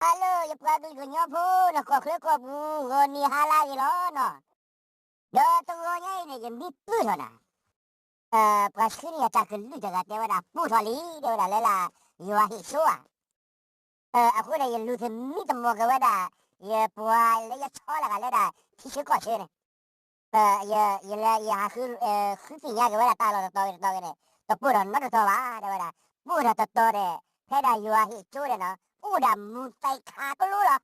ဟါလၢယပှၤကလုာ်ကညီဖိန့ၣ် ကီၢ်ချၢကီၢ်ပူၤ ဂီၤနံၤဟါလၢအဂ့ၤလီၤနီၤ. ဒီးတဂီၤညါအံၤန့ၣ် ယမံပၢၢ်ထီၣ်နၤ, ပှၤဆှၢန့ၢ်ယၤတၢ်ကလုၢ်တဂၤတဲဝဲဒၣ် ပိၢ်ထီၣ်လံ တဲဝဲဒၣ်လၢ ယွၤဟ့ၣ်စိဧါ. အဃိန့ၣ် ယလူၤသမံသမိးက့ၤဝဲဒၣ် ယပှၤလၢယဆီတဂၤလၢဒၣ် ထံဆၢကီၢ်ဆၢန့ၣ် ယလဲၤယဟးဃုသ့ၣ်ညါက့ၤဝဲဒၣ်တၢ်လီၢ်တတီၤဂ့ၤတတီၤဂ့ၤန့ၣ် တပိၢ်ထီၣ်နီတတီၤဘၣ် တဲဝဲဒၣ်. ပိၢ်ထီၣ်တတီၤန့ၣ် ဖဲဒၣ်ယွၤဟ့ၣ်စိန့ၣ်နီၤ အိၣ်ဒၣ်မူသဲခးကျိလီၤ.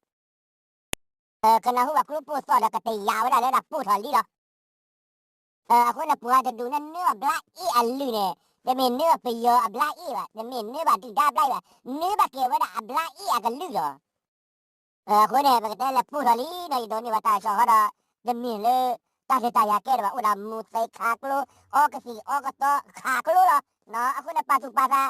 ကနၢ်ဟူဘၣ်ကျိပိၢ်သီၣ်ဒီးကတယာ်ဝဲဒၣ်လၢဒၣ်ပိၢ်ထီၣ်လံလီၤ. အဃိန့ၣ် ပှၤတဒူၣ်န့ၣ် နၢအဘျါအ့ၣ်အလုၢ်န့ၣ် တမ့ၢ်နၢပယီၤအဘျါအ့ၣ်ဘၣ်, တမ့ၢ်နၢဘၣ်ဒုၣ်ဒါအဘျါအ့ၣ်ဘၣ်, နၢဘၣ်က့ၤဝဲဒၣ်အဘျါအ့ၣ်အကလုၢ်လီၤ. အဃိန့ၣ် ပကတဲလဲၤပိၢ်ထီၣ်လံနီၤ ယဒိးန့ၢ်ဘၣ်တၢ်ကစီၣ်ဃီဒီး တမ့ၢ်လၢ တၢ်ဒုးတၢ်ယၤကဲဒံးဘၣ် အိၣ်ဒၣ်မူသဲခးကျိ အီကသံၣ်အီကသီခးကျိလီၤ. အဃိန့ၣ် ပာ်သူၣ်ပာ်သး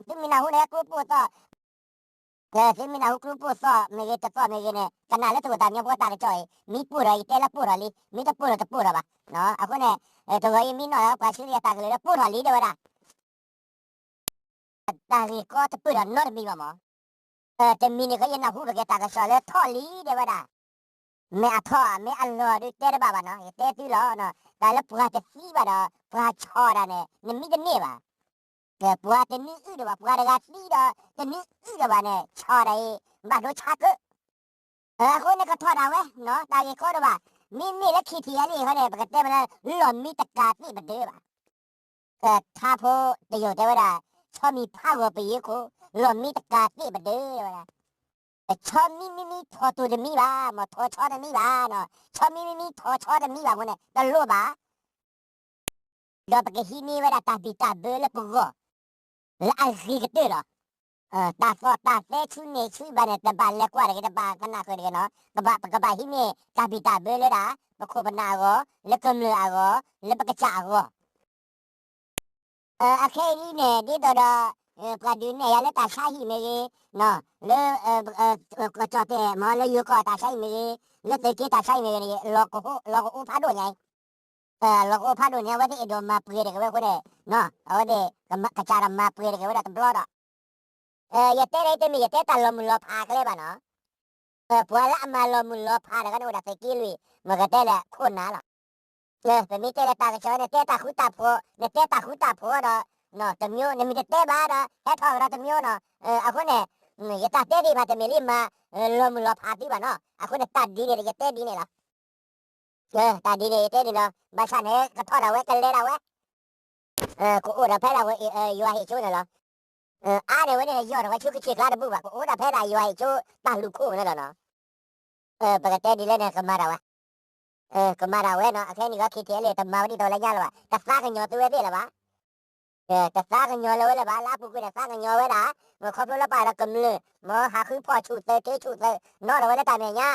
သုမ့ၢ်နၢ်ဟူန့ၣ် ကျိပိၢ်သီၣ် သုမ့ၢ်နၢ်ဟူကျိပိၢ်သီၣ်မ့ၢ်ဂ့ၤ တသီၣ်မ့ၢ်ဂ့ၤန့ၣ် ကနၣ်လၢတဂိၢ်တၢ်မညီဖိတၢ်ကစီၣ်အံၤ မ့ၢ်ပိၢ်ထီၣ်အံၤ တဲလၢပိၢ်ထီၣ်လံ, မ့ၢ်တပိၢ်ထီၣ်တပိၢ်ထီၣ်ဘၣ်. အဃိန့ၣ် တဂီၤအံၤမ့ၢ်နီၢ်လၢပှၤဆှၢန့ၢ်ယၤတၢ်ကလုၢ်လၢပိၢ်ထီၣ်လံ တဲဝဲဒၣ် တၢ်ဂ့ၢ်ကီတပၢၢ်ထီၣ်နီတမံၤဘၣ်မး. တမံၤန့ၣ်ခီ ယနၢ်ဟူဘၣ်က့ၤတၢ်ကစီၣ်လၢထီၣ်လံ တဲဝဲဒၣ်. မ့ၢ်အထီၣ် မ့ၢ်အလီၢ်ဒုးတဲတဘၣ်ဘၣ်နီၤ, ယတဲသုလီၤ. တၢ်လၢပှၤတသံဘၣ်ဒီး ပှၤဆီၣ်တၢ်န့ၣ် နမံတန့ၢ်ဘၣ်. ပှၤတနံၤအုၣ်ဒံးဘၣ် ပှၤတဂၤသံဒီး တနံၤအုၣ်ဒံးဘၣ်န့ၣ် ဆီၣ်တၢ်အံၤ ဘၣ်ဒိဆါကၢ. အဃိန့ၣ် ကထီၣ်ဒၣ်ဝဲ တၢ်ဂ့ၢ်ကီဒံးဘၣ်. မ့မ့ၢ်လၢ ခံထံၣ်အလံ အဃိန့ၣ် ပကတဲမ့ၢ်လၢ လီၢ်မံတကးသ့ၣ်ပဒၢဘၣ်. ထါဖိတယိာ်တဲဝဲဒၣ် ဆီမံၤဖးဂီၤပယီၤခိၣ် လီၢ်မံတကးသ့ၣ်ပဒၢဝဲဒၣ်. ဆီမံမံမံထီၣ်တိၢ်တမံဘၣ်, မ့ၢ်ထီၣ်ဆီတမံဘၣ်နီၤ, ဆီမံမံမံထီၣ်ဆီတမံဘၣ်အဃိန့ၣ် တလိၣ်ဘၣ်. ဒီးပကဟံးန့ၢ်ဝဲဒၣ်တၢ်ဘံၣ်တၢ်ဘၢလၢပဂီၢ် လၢအဂ့ၤကတၢၢ်လီၤ. တၢ်သီၣ်တၢ်သဲဆူန့ၢ်ဆူဘၣ်န့ၣ် တဘၣ်လဲၤကွၢ်တဂ့ၤ တဘၣ်ကနၣ်ဃုာ်တဂ့ၤနီၤ, ပကဘၣ်ဟံးန့ၢ်တၢ်ဘံၣ်တၢ်ဘၢလၢဒၣ် ပခိၣ်ပနၢ်အဂီၢ်, လၢကမျၢၢ်အဂီၢ်, လၢပကစၢ်အဂီၢ် အခဲအံၤန့ၣ် ဒ်သိးဒီး ပှၤဒုးနဲၣ်ယၤလၢတၢ်ဆါဟံၣ်မ့ၢ်ဂ့ၤ, လၢ ကီၢ်ကၠီၣ်တဲာ်မ့ၢ်လၢယိၤကီၢ်တၢ်ဆါဟံၣ်မ့ၢ်ဂ့ၤ, လၢသုးက့တၢ်ဆါဟံၣ်မ့ၢ်ဂ့ၤန့ၣ် လီၤကအိၣ်ဖးဒိၣ်ညါအံၤ, လီၤကအိၣ်ဖးဒိၣ်န့ၣ် အဝဲသ့ၣ်အဲၣ်ဒိးမၤပှဲၤတဂ့ၤဝဲအဃိန့ၣ်, အဝဲသ့ၣ် ကစၢ်ဒီးမၤပှဲၤတဂ့ၤဝဲဒၣ်တဘျီဒီး ယတဲဒ်အံၤတမ့ၢ် ယတဲတၢ်လီၤမုၢ်လီၤဖးကလဲဘၣ်နီၤ, ပှၤလၢအမၤလီၤမုၢ်လီၤဖးတဂၤန့ၣ် အိၣ်ဒၣ်သုးက့လွံၢ် မ့ၢ်ကတဲလဲၣ်ခိၣ်နၢ်လီၤ. ပမ့ၢ်တဲလၢတၢ်ကစီၣ်န့ၣ် တဲတၢ်ဃူတၢ်ဖိး, နတဲတၢ်ဃူတၢ်ဖိးဒီး တမျိုး, နမ့ၢ်တတဲဘၣ်ဒီး ဟဲထီၣ်ကဒီးတမျိုးနီၤ, အဃိန့ၣ် ယတၢ်တဲဒံးမး တမ့ၢ်လၢမၤ လီၤမုၢ်လီၤဖးသုဘၣ်နီၤ, အဃိန့ၣ် တၢ်ဒ်န့ၣ် ယတဲဒ်န့ၣ်လီၤ. တၢ်ဒ်န့ၣ် ယတဲဒ်န့ၣ်လီၤ, ဘၣ်ဆၣ်န့ၣ် ကထီၣ်ဒၣ်ဝဲ ကလဲၤဒၣ်ဝဲ ကအိၣ်ဒီးဖဲဒၣ်ဝဲ ယွၤဟ့ၣ်စိန့ၣ်လီၤ. အါန့ၢ်ဝဲန့ၣ် ယီၢ်ထီၣ်ဝဲဆူကဆ့ၣ်ကျါတဘူၣ်ဘၣ်, ကအိၣ်ဒၣ်ဖဲဒၣ်ယွၤဟ့ၣ်စိတၢ်လူၢ်ခိၣ်န့ၣ်လီၤနီၤ. ပကတဲဒ်လဲၣ်န့ၣ် ကမၤဒၣ်ဝဲ, ကမၤဒၣ်ဝဲနီၤ, အခဲအံၤန့ၣ် ခံထံၣ်အလံ တမၤဝဲဒ်သိးလၢညါလၢၤဘၣ်, တသးကညီၤသုဝဲသ့ၣ်လၢၤဘၣ်. တသးကညီၤလၢၤဝဲလၢၤဘၣ်, လၢအပူၤကွံာ်န့ၣ် သးကညီၤဝဲဒၣ်, မ့ၢ်ခီဖျိလၢပာ်ဒီးကမျၢၢ်, မ့ၢ်ဟးဃုဖီၣ်ဆူၣ်သုး က့ဆူၣ်သုး, နီၣ်ထီၣ်ဝဲလၢတၢ်မဲာ်ညါ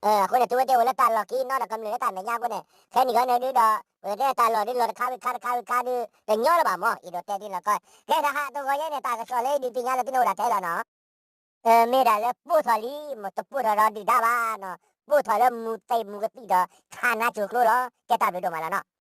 အဃိန့ၣ် သုဝဲသ့ၣ်အိၣ်လၢတၢ်လီၢ်ခံ နီၣ်ဒီးကမျၢၢ်လၢတၢ်မဲာ်ညါအဃိန့ၣ် ခဲနံၣ်ဂီၢ်န့ၣ်ဒုးဒီး ပကတဲတၢ်လီၢ်ဒုးလီၤတခါဝံၤခါတခါဝံၤခါဒုး တညီလၢၤဘၣ်မး အဲၣ်ဒိးတဲဒ်န့ၣ်လီၤကီး. ကဲဒၣ်ဟးတဂီၤယဲန့ၣ် တၢ်ကစီၣ်လၢဒုးသ့ၣ်ညါလၢသုန့ၣ်အိၣ်ဒၣ်ထဲလီၤနီၤ. မ့ၢ်ဒၣ်လၢပိၢ်ထီၣ်လံ တပိၢ်ထီၣ်ဒီးဒုၣ်ဒါဘၣ်နီၤ, ပိၢ်ထီၣ်လၢမူသ့မူကသံၣ်ဒီး ခးနါစိၤကျိလီၤ. ကဲတၢ်ဘျုးဒိၣ်မးလီၤနီၤ.